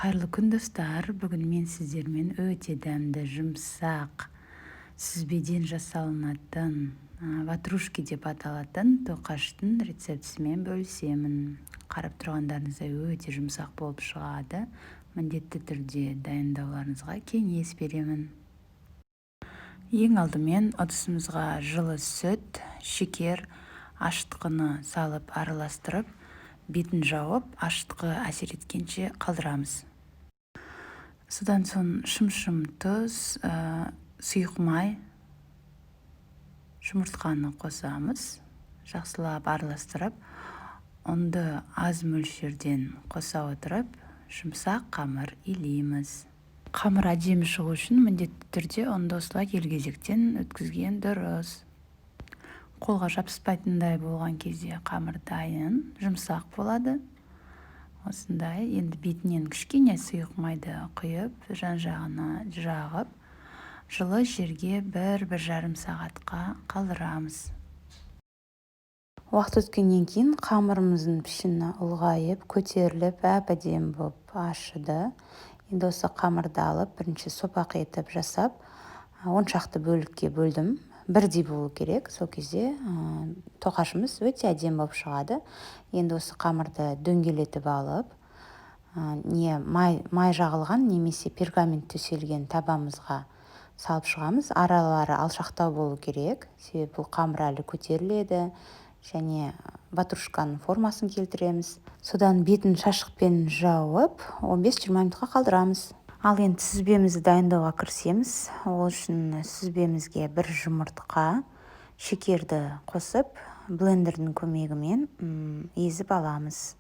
Қайырлы күн, достар! Бүгін мен сіздермен өте дәмді, жұмсақ сүзбеден жасалынатын ватрушки деп аталатын тоқаштың рецептісімен бөлісемін. Қарап тұрғандарыңыздай, өте жұмсақ болып шығады. Міндетті түрде дайындауларыңызға кеңес беремін. Ең алдымен ыдысымызға жылы сүт, шекер, ашытқыны салып, араластырып, бетін жауып, ашытқы әсер еткенше қалдырамыз. Содан соң шым-шым тұз, сұйық май, жұмыртқаны қосамыз. Жақсылап араластырып, ұнды аз мөлшерден қоса отырып, жұмсақ қамыр илейміз. Қамыр әдемі шығу үшін міндетті түрде ұнды осылай елгезектен өткізген дұрыс. Қолға жабыспайтындай болған кезде қамыр дайын, жұмсақ болады осындай. Енді бетінен кішкене сұйық майды құйып, жан жағына жағып, жылы жерге 1-1,5 сағатқа қалдырамыз. Уақыт өткеннен кейін қамырымыздың пішіні ұлғайып, көтеріліп, әп әдемі болып ашыды. Енді осы қамырды алып, бірінші сопақ етіп жасап, 10 шақты бөлікке бөлдім. Бірдей болу керек, сол кезде тоқашымыз өте әдемі болып шығады. Енді осы қамырды дөңгелетіп алып, не май жағылған немесе пергамент төселген табамызға салып шығамыз. Аралары алшақтау болу керек, себебі бұл қамыр әлі көтеріледі және ватрушканың формасын келтіреміз. Содан бетін шашықпен жауып, 15-20 минутқа қалдырамыз. Ал енді сүзбемізді дайындауға кірісеміз. Ол үшін сүзбемізге бір жұмыртқа, шекерді қосып, блендердің көмегімен езіп аламыз.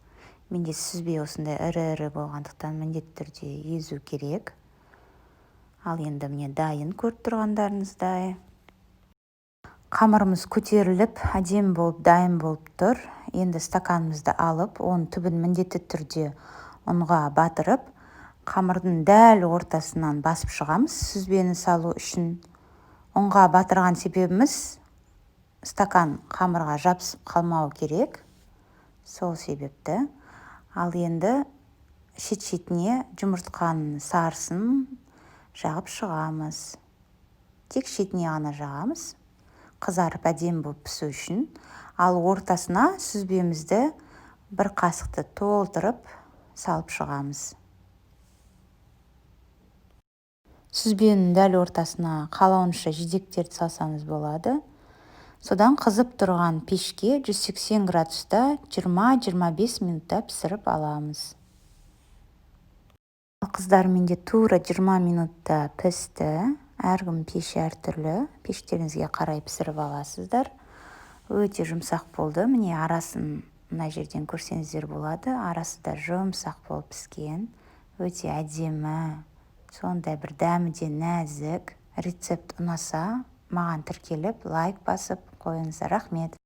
Менде сүзбе осындай ірі-ірі болғандықтан, міндетті түрде езу керек. Ал енді, міне, дайын. Көріп тұрғандарыңыздай, қамырымыз көтеріліп, әдемі болып дайын болып тұр. Енді стаканымызды алып, оның түбін міндетті түрде ұнға батырып, қамырдың дәл ортасынан басып шығамыз сүзбені салу үшін. Ұнға батырған себебіміз, стакан қамырға жабысып қалмауы керек, сол себепті. Ал енді шет шетіне жұмыртқаның сарысын жағып шығамыз. Тек шетіне ғана жағамыз, қызарып, әдемі болып пісу үшін. Ал ортасына сүзбемізді бір қасықты толтырып салып шығамыз. Сүзбенің дәл ортасына қалауынша жидектерді салсаңыз болады. Содан қызып тұрған пешке 180 градуста 20-25 минутта пісіріп аламыз. Қыздар, менде тура 20 минутта пісті. Әркім пеші әртүрлі, пештеріңізге қарай пісіріп аласыздар. Өте жұмсақ болды. Міне, арасын мына жерден көрсеңіздер болады, арасы да жұмсақ болып піскен. Өте әдемі, сондай бір дәмі де нәзік. Рецепт ұнаса, маған тіркеліп, лайк басып қойыңыздар. Рахмет!